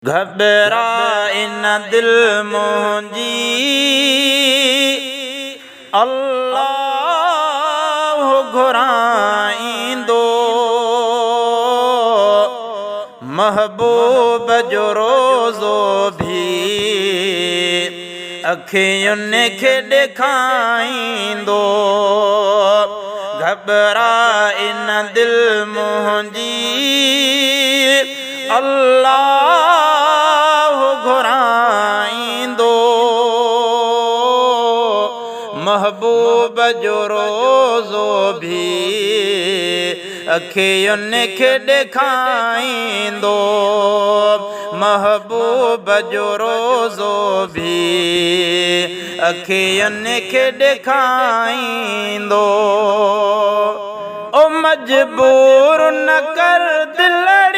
گهٻرائي نه دل منهنجي، الله گهرائيندو. محبوب جو روضو ڀي اکين کي ڏيکائيندو. گهٻرائي نه دل منهنجي، الله گهرائيندو. محبوب جو روضو ڀي اکين کي ڏيکائيندو. محبوب جو روضو ڀي اکين کي ڏيکائيندو. او مجبور نه ڪر دلڙي.